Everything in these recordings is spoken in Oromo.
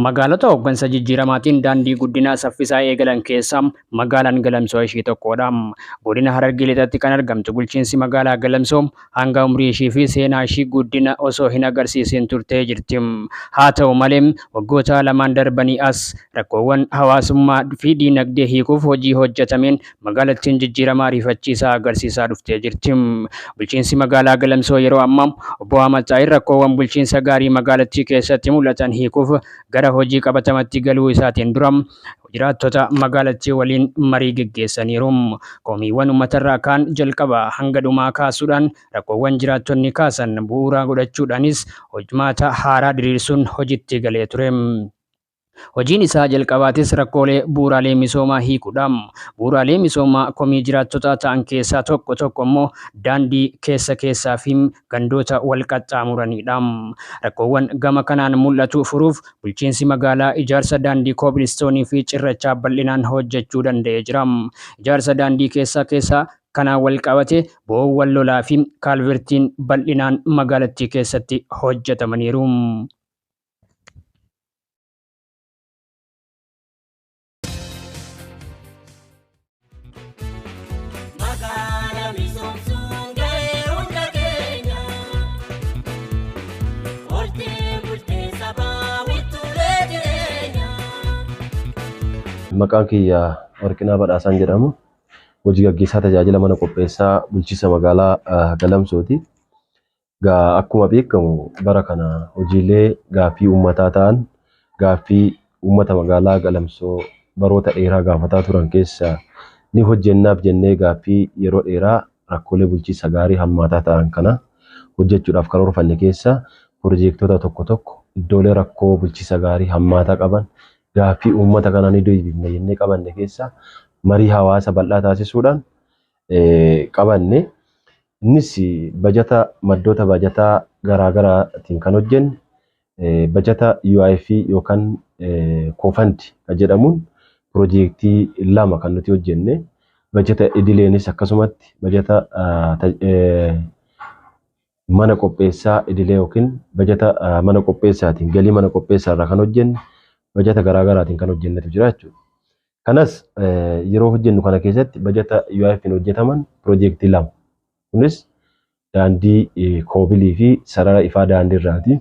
Magaalota hooggansa jijjiiramaatiin daandii guddinaa saffisaa eegalan keessaa magaalaan Galamsoo ishii tokkodha. Godina Harargee Lixaatti kan argamtu bulchiinsi magaalaa Galamsoo hanga umrii ishii fi seenaa ishii guddina osoo hin agarsiisin turtee jirti. Haa ta'u malee waggoota lamaan darbanii as rakkoowwan hawaasummaa fi diinagdee hiikuuf hojii hojjetameen magaalattiin jijjiirama ariifachiisaa agarsiisaa dhuftee jirti. Bulchiinsi magaalaa Galamsoo yeroo ammaa obbo Ahmad Xaahir rakkoowwan bulchiinsa gaarii magaalattii keessatti mul'atan hiikuuf gara hojii qabatamatti galuu isaatiin dura jiraattota magaalattii waliin marii geggeessaniiru. Komiiwwan uummatarraa kaan jalqaba hanga dhumaa kaasuudhaan rakkoowwan jiraattonni kaasan bu'uura godhachuudhaanis hojmaata haaraa diriirsuun hojiitti galee ture. Hojiin isaa jalqabaatis rakkoolee bu'uuraalee misoomaa hiikuudha. Bu'uuraalee misoomaa komii jiraattotaa ta'an keessaa tokko tokko immoo daandii keessa keessaa fi gandoota wal qaxxaamuranidha. Rakkoowwan gama kanaan mul'atu furuuf bulchiinsi magaalaa ijaarsa daandii koobilistoonii fi cirrachaa bal'inaan hojjechuu danda'ee jira. Ijaarsa daandii keessa keessaa kanaan wal qabate bo'oowwan lolaa fi kaalvertiin bal'inaan magaalattii keessatti hojjetamaniiru. Magaala misoomsuun gahee hunda keenya. Oltee bultee sabaa wiirtuulee jireenya. Maqaan kiyya Warqinaa Badhaasaan jedhama. Hojii gaggeessaa tajaajila mana qopheessaa bulchiinsa magaalaa Galamsooti. Egaa akkuma beekamu bara kana hojiilee gaaffii uummataa ta'an gaaffii uummata magaalaa Galamsoo baroota dheeraa gaafataa turan keessaa ni hojjennaaf jennee gaaffii yeroo dheeraa rakkoolee bulchiinsa gaarii hammaataa ta'an kana hojjechuudhaaf karoorfanne keessa piroojeektota tokko tokko iddoolee rakkoo bulchiinsa gaarii hammaataa qaban gaaffii uummata kanaa ni deebifna jennee qabanne keessa marii hawaasa bal'aa taasisuudhaan qabanne. Innis bajata maddoota bajataa garaa garaatiin kan hojjenne bajata UIF yookaan koofandi kan jedhamuun piroojeektii lama kan nuti hojjenne bajata idileenis akkasumatti bajata mana qopheessaa idilee yookiin bajata mana qopheessaatiin galii mana qopheessaa irraa kan hojjenne bajata garaa garaatiin kan hojjennetu jira jechuudha. Kanas yeroo hojjennu kana keessatti bajata UIF'n hojjetaman piroojeektii lama. Kunis daandii koobilii fi sarara ifaa daandii irraati.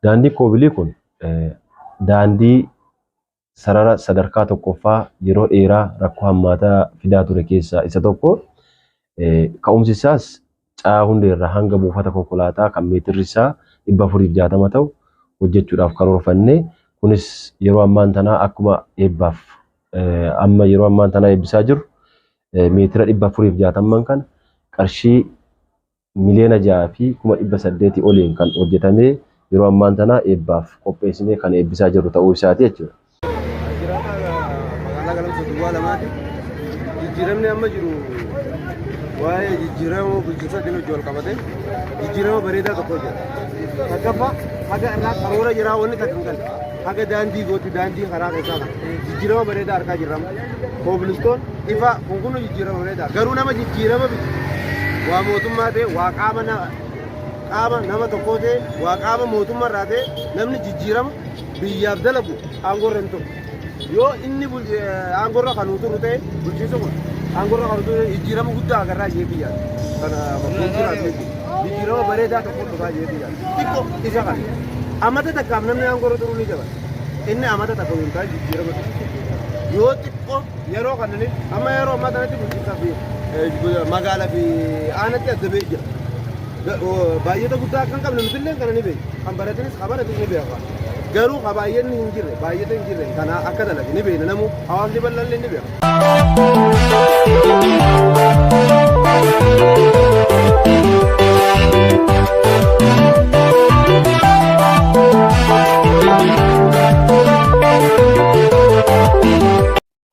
Daandii koobilii kun daandii sarara sadarkaa tokkoffaa yeroo dheeraa rakkoo hammaataa fidaa ture keessaa isa tokko. Ka'umsi isaas caa hundeerraa hanga buufata konkolaataa kan meetirri isaa 460 ta'u hojjechuudhaaf karoorfannee kunis yeroo ammaan tanaa akkuma eebbaaf amma yeroo ammaan tanaa eebbisaa jiru meetira 460 kana qarshii 6,800,000 oliin kan hojjetamee yeroo ammaan tanaa eebbaaf qopheessinee kan eebbisaa jirru ta'uu isaati jechuudha. Jiraataa magaalaa Galamsoo duwwaa lamaati. Jijjiiramni amma jiru waa'ee jijjiirama bulchiinsa wajjin wal qabate jijjiirama bareedaa tokko jira. Takkaffaa haga irraa karoora jiraa wanni takka hin galle. Haga daandii gooti daandii karaa keessaa kana jijjiirama bareedaa argaa jirra. Koobilistoon ifa kun kun jijjiirama bareedaa. Garuu nama jijjiirama bitu waa mootummaa ta'e waa qaama qaama nama tokkoo ta'e waa qaama mootummaa irraa ta'e namni jijjiirama biyyaaf dalagu aangoo irra hin turu. Yoo inni aangoo irra kan turu ta'e bulchiinsa kun aangoo irra kan turu ta'e jijjiirama guddaa agarraa jee biyyaati. Kana fuulduraaf jechuudha. Jijjiirama bareedaa tokko dhufaa jee biyyaati. Xiqqoo isa kana. Amata takkaaf namni aangoo irra turuu ni jabata. Inni amata takka yoo ta'e jijjiirama tokko. Yoo xiqqoo yeroo kanani amma yeroo ammaa kanatti bulchiinsaa fi magaalaa fi aanatti adda ba'ee jira. Baay'ata guddaa akka hin qabne nutillee kana ni beekna. Kan baratanis kan barates ni beeka. Garuu ka baay'inni hin jirre baay'ata hin jirre kana akka dalage ni beekna namu hawaasni bal'aan ni beeka.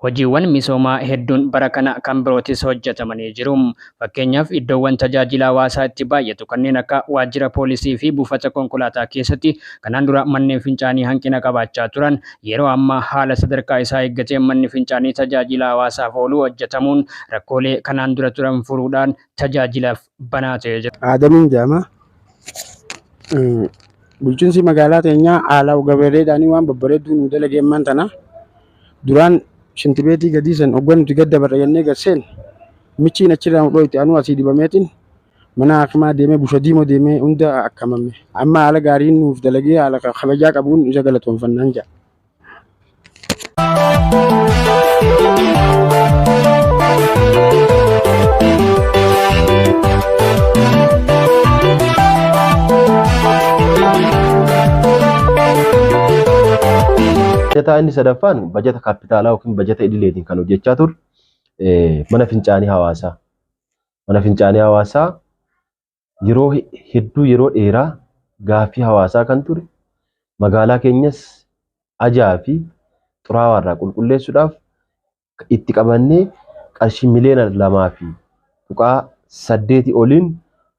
Hojiiwwan misoomaa hedduun bara kana kan birootis hojjetamanii jiru. Fakkeenyaaf iddoowwan tajaajila hawaasaa itti baay'atu kanneen akka waajjira poolisii fi buufata konkolaataa keessatti kanaan dura manneen fincaanii hanqina qabaachaa turan yeroo ammaa haala sadarkaa isaa eeggateen manni fincaanii tajaajila hawaasaaf oolu hojjetamuun rakkoolee kanaan dura turan furuudhaan tajaajilaaf banaa ta'ee jira. Aadamiin jedhama. Bulchiinsi magaalaa teenyaa haala gabareedhaan waan babbareedduu nu dalagee ammaan tana duraan shintibeetii gadii san hoggan nuti gad dabarra jennee gad seen michiin achirraa nu dhooyte anuu asii dibameetiin mana hakimaa deemee busha diimoo deemee hunda akkamame amma haala gaariin nuuf dalagee haala kabajaa qabuun isa galatoonfannaan jedha. Bajataa inni sadaffaan bajata kaappitaalaa yookiin bajata idileetiin kan hojjechaa turre mana fincaanii hawaasaa. Mana fincaanii hawaasaa yeroo hedduu yeroo dheeraa gaaffii hawaasaa kan ture magaalaa keenyas ajaa fi xuraawaa irraa qulqulleessuudhaaf itti qabannee qarshii 2.8 miliyoona oliin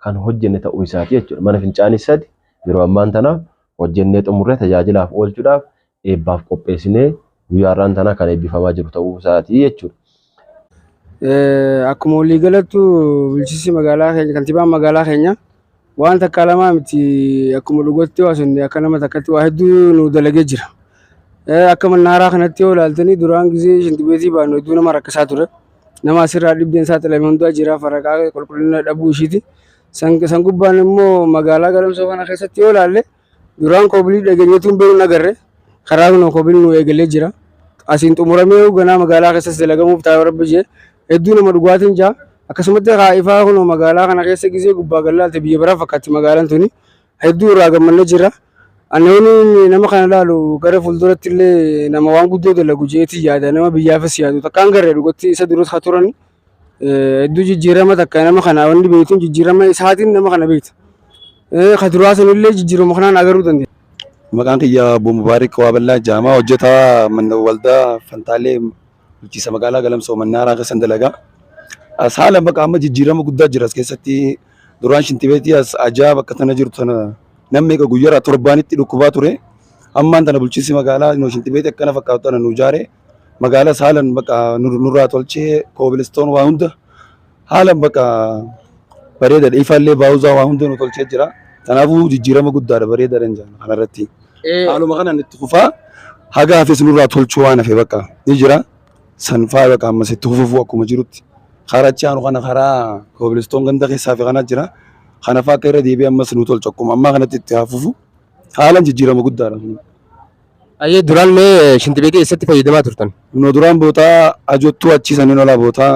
kan hojjenne ta'uu isaati jechuudha. Mana fincaanii sadi yeroo ammaan tana hojjennee xumurree tajaajilaaf oolchuudhaaf eebbaaf qopheessinee guyyaa har'aan tana kan eebbifamaa jiru ta'uu isaati jechuudha. Akkuma walii galattu bulchiinsi magaalaa keenya kantiibaan magaalaa keenya waan takka lamaa miti akkuma dhugatti waa sun akka nama takkatti waa hedduu nu dalagee jira. Akka mannaaraa kanatti yoo ilaaltanii duraan gisee shintibeetii baannu hedduu nama rakkisaa ture. Nama asirraa dhibdeen saaxilame hundaa jira faraqaa qulqullina dhabuu ishiiti. San gubbaan immoo magaalaa Galamsoo kana keessatti yoo ilaalle duraan koobilii dhageenyeetu hin beeknu agarre karaa kun koobilii nu eegalee jira. Asiin xumuramee ganaa magaalaa keessas dalagamuuf taa'ee rabbi jee hedduu nama dhugaatiin jaa. Akkasumatti haa ifaa kun magaalaa kana keessa gisee gubbaa gallaalte biyya biraa fakkaatti magaalaan tuni hedduu irraa gammannee jira. Ani yoon nama kana ilaalu gara fuulduratti illee nama waan guddoo dalagu jeetii yaada nama biyyaafis yaadu takkaan garee dhugatti isa duras haa turan hedduu jijjiirama takka nama kana wanni beektuun jijjiirama isaatiin nama kana beekta. Ka duraa sanillee jijjiirama kanaan agaruu dandeenya. Maqaan kiyya Obbo Mubaarik Waaballaa Jaamaa hojjetaa mana waldaa Fantaalee bulchiinsa magaalaa Galamsoo Mannaaraa keessan dalagaa. As haala bakka amma jijjiirama guddaa jira as keessatti duraan shintibeetii as ajaa bakka tana jirtu tana namni eega guyyaarraa torbaanitti dhukkubaa ture. Ammaan tana bulchiinsi magaalaa nu shintibeetii akkana fakkaatu tana nu ijaare magaalaas haalan bakka nurraa tolchee koobilistoon waa hunda haalan bakka bareedaadha. Ifaallee baawuzaa waa hunda nu tolchee jira. Kanaafuu jijjiirama guddaadha bareedaadha hin jedhan kanarratti. Haaluma kanaan itti fufaa haga hafes nurraa tolchuu waan hafe bakka ni jira. San faa bakka ammas itti fufuu akkuma jirutti. Karaa achi aanu kana karaa koobilistoon ganda keessaa fi kana jira. Kana faa akka irra deebi'ee ammas nu tolchu akkuma ammaa kanatti itti haa fufu. Haalaan jijjiirama guddaadha. Ayyee duraan mee shintibeetii eessatti fayyadamaa turtan? Nu duraan bootaa ajottuu achii saniin olaa bootaa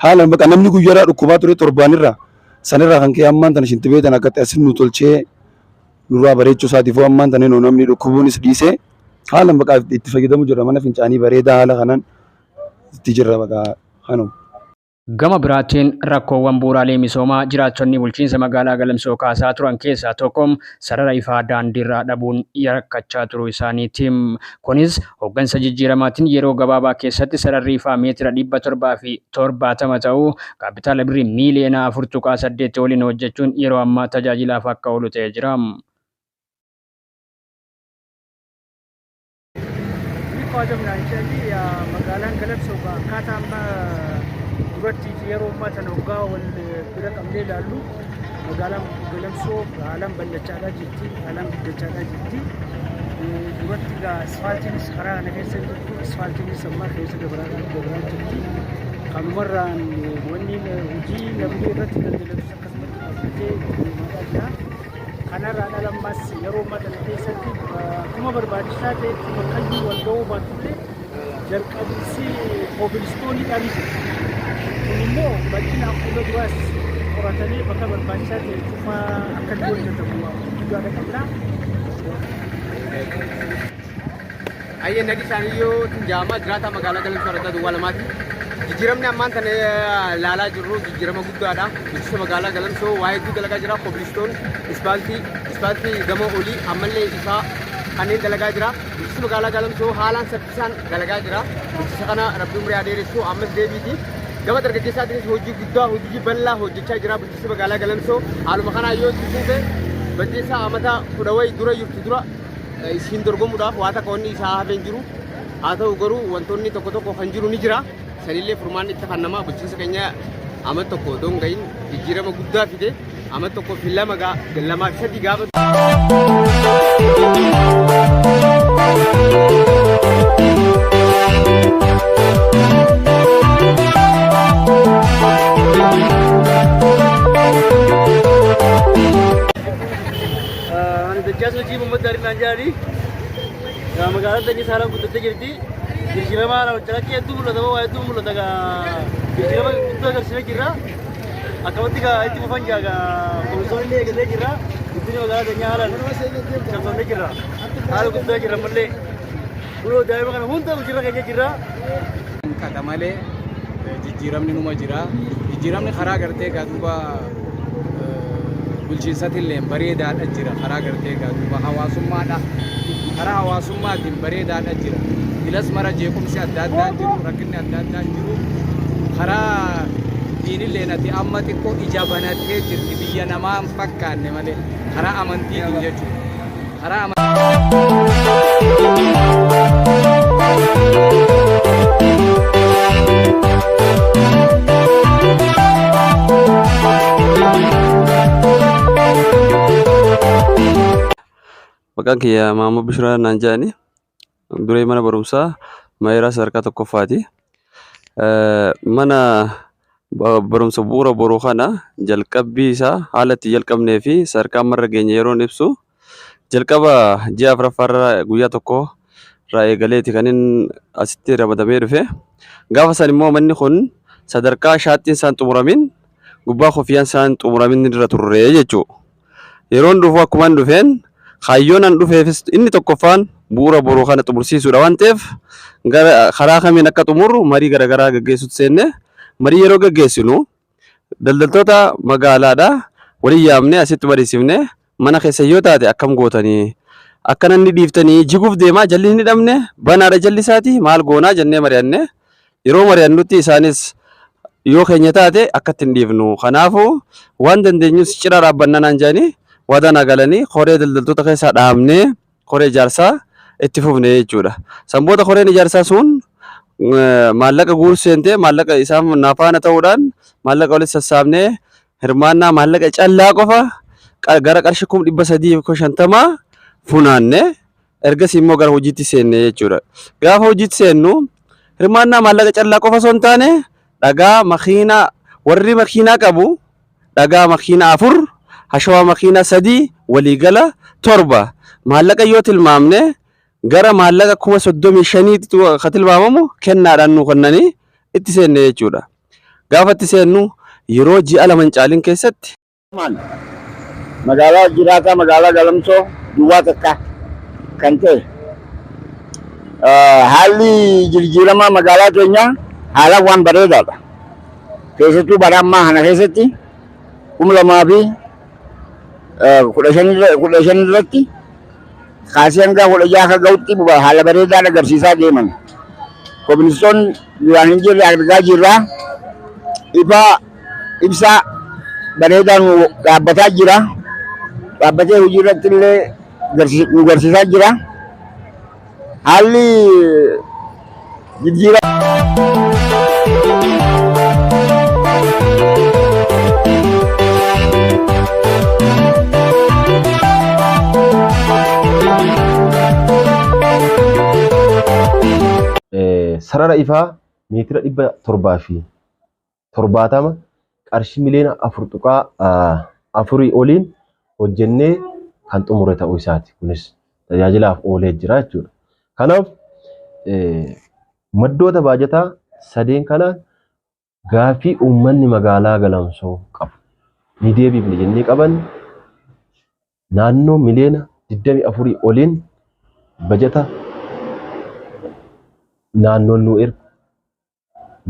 haalaan bakka namni guyyaarraa dhukkubaa ture torbaanirraa sanirraa kan ka'e ammaan tana shintibee tana akkatti asin nu tolchee nurraa bareechuu isaatiifuu ammaan tana namni dhukkubuunis dhiisee haalaan bakka itti fayyadamu jira mana fincaanii bareedaa haala kanaan itti jirra bakka kanuma. Gama biraatiin rakkoowwan bu'uuraalee misoomaa jiraattonni bulchiinsa magaalaa Galamsoo kaasaa turan keessaa tokko sarara ifaa daandiirraa dhabuun rakkachaa turuu isaaniiti. Kunis hooggansa jijjiiramaatiin yeroo gabaabaa keessatti sararri ifaa meetira 770 ta'uu kaapitaala birrii 4.8 miliyoona waliin hojjechuun yeroo ammaa tajaajilaaf akka oolu ta'ee jira. Magaalaan Galamsoo akkaataa amma duratti yeroo ammaa tana waggaa wal bira qabnee ilaallu magaalaan Galamsoo haalaan bal'achaadhaa jirti, haalaan guddachaadhaa jirti. Duratti egaa asfaaltiinis karaa kana keessa hin jirtu, asfaaltiinis amma keessa dabaraa jirti. Kanumarraan wanni hojii namni irratti daldalatus akkasumatti dhaabbatee deemaa jira. Kanarraa dhala ammas yeroo ammaa kana keessatti akkuma barbaachisaa ta'etti bakkayyuu wal ga'uu baatullee jalqabinsi koobilistooniidhaan jira. Kun immoo bal'inaan fuula duraas qoratanii bakka barbaachisaa ta'e cufaa akka itti hojjetamu guddaadha qabna. Ayyee nadi isaaniyyoo Tinjaamaa jiraataa magaalaa Galamsoo Araddaa Duwwaa lamaati. Jijjiiramni ammaan tana ilaalaa jirru jijjiirama guddaadha. Bulchiinsa magaalaa Galamsoo waa hedduu dalagaa jira. Kobilistoon, ispaaltii, ispaaltii gama olii ammallee ifaa kanneen dalagaa jira. Bulchiinsi magaalaa Galamsoo haalaan saffisaan dalagaa jira. Bulchiinsa kana rabbi umrii haa dheeressu ammas deebiiti. Gama dargaggeessaatiinis hojii guddaa hojii bal'aa hojjechaa jira bulchiinsi magaalaa Galamsoo. Haaluma kanaan yoo itti fufe baddeessaa amata kudha wayi dura jirtu dura isiin dorgomuudhaaf waa takka wanni isaa hafee hin jiru. Haa ta'u garuu wantoonni tokko tokko kan jiru ni jira. Sanillee furmaanni itti kennama. Bulchiinsa keenya ama tokko otoo hin gahin jijjiirama guddaa fide ama tokko fi lama lamaa fi sadii gaafa. Ani Dachaas Hojii Muhammad Gaarii naan jedhani. Magaalaan teenya saalaan guddattee jirti. Jijjiirama calaqqee hedduu mul'ata waa hedduu mul'ata jijjiirama guddaa agarsiisee jirra. Akkamatti itti fufan jaa komisoon illee eegalee jirra. Guddinni magaalaa teenyaa haalaan cabsamnee jirra. Haala guddaa jirra ammallee. Kunoo daa'ima kana hunda hojiirra keenya jirra. Hanqata malee jijjiiramni numa jira. Jijjiiramni karaa gartee gaa duuba bulchiinsatillee bareedaadha jira. Karaa gartee gaa duuba hawaasummaadha. Karaa hawaasummaatiin bareedaadha jira. Filas mara jeequmsi adda addaa hin jiru, rakkinni adda addaa hin jiru. Karaa diinillee nati amma xiqqoo ija banattee jirti biyya namaa hin fakkaanne malee karaa amantiitiin jechuudha. Karaa Maqaan kiyya Mahammad Bishuraa naan jedhani. Duree mana barumsaa Mayiraa sadarkaa tokkoffaati. Mana barumsa bu'uura boruu kana jalqabbii isaa haala itti jalqabnee fi sadarkaa amma irra geenye yeroon ibsu jalqaba ji'a afuraffaa irra guyyaa tokko irraa eegaleeti kan inni asitti ramadamee dhufe. Gaafa san immoo manni kun sadarkaa shaaxxiin isaan xumuramin gubbaa kofiyyaan isaan xumuramin irra turre jechuudha. Yeroon dhufu akkuman dhufeen kaayyoon an dhufeefis inni tokkoffaan bu'uura boruu kana xumursiisuudha waan ta'eef gara karaa kamiin akka xumurru marii garaagaraa gaggeessuutti seenne. Marii yeroo gaggeessinu daldaltoota magaalaadha waliin yaamne asitti mariisifne mana keessa yoo taate akkam gootanii akka namni dhiiftanii jiguuf deemaa jalli hin hidhamne banaadha jalli isaati maal goonaa jennee mari'anne. Yeroo mari'annutti isaanis yoo keenya taate akkatti hin dhiifnu. Kanaafuu waan dandeenyus cina dhaabbanna naan jedhanii waadaa naa galanii koree daldaltoota keessaa dhaabnee koree ijaarsaa itti fufne jechuudha. San booda koreen ijaarsaa sun maallaqa guuruu seentee maallaqa isaan naa faana ta'uudhaan maallaqa walitti sassaabnee hirmaannaa maallaqa callaa qofa gara qarshii 350,000 funaanne. Ergasii immoo gara hojiitti seenne jechuudha. Gaafa hojiitti seennu hirmaannaa maallaqa callaa qofa osoo hin taane dhagaa makiinaa warri makiinaa qabu dhagaa makiinaa 4 hashawaa makiinaa 3 waliigala 7 maallaqa yoo tilmaamne gara maallaqa 35,000tti ka tilmaamamu kennaadhaan nu kennanii itti seenne jechuudha. Gaafa itti seennu yeroo ji'a 2 hin caalin keessatti Magaalaa jiraataa magaalaa Galamsoo duwwaa takka kan ta'e haalli jijjiiramaa magaalaa keenyaa haalaan waan bareedaadha. Keessattuu bara ammaa kana keessatti 2015 irratti kaasee hanga 16 akka ga'utti haala bareedaan agarsiisaa deeman. Kobilistoon duraan hin jirre argaa jirra. Ifaa ibsaa bareedaa nu dhaabbataa jira. Dhaabbatee hojii irratti illee nu garsiisaa jira. Haalli jijjiirama. Sarara ifaa meetira 770 qarshii miliyoona 4.4 oliin hojjennee kan xumure ta'uu isaati. Kunis tajaajilaaf oolee jira jechuudha. Kanaaf maddoota baajataa sadeen kanaan gaaffii uummanni magaalaa Galamsoo qabu ni deebifne jennee qabanne naannoo miliyoona 24 oliin bajata naannoon nu ergu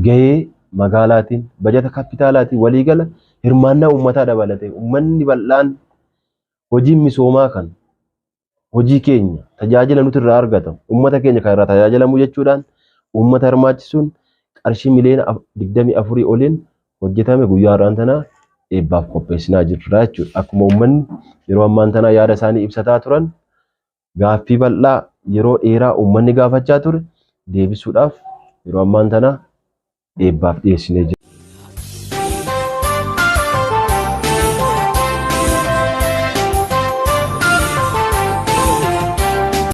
gahee magaalaatiin bajata kappitaalaatiin waliigala hirmaannaa uummataa dabalatee uummanni bal'aan hojiin misoomaa kan hojii keenya tajaajila nuti irraa argatamu uummata keenya kan irraa tajaajilamu jechuudhaan uummata hirmaachisuun qarshii miliyoona 24 oliin hojjetame guyyaa har'aan tanaa eebbaaf qopheessinaa jirra jechuudha. Akkuma uummanni yeroo ammaan tanaa yaada isaanii ibsataa turan gaaffii bal'aa yeroo dheeraa uummanni gaafachaa ture deebisuudhaaf yeroo ammaan tanaa eebbaaf dhiyeessinee jirra.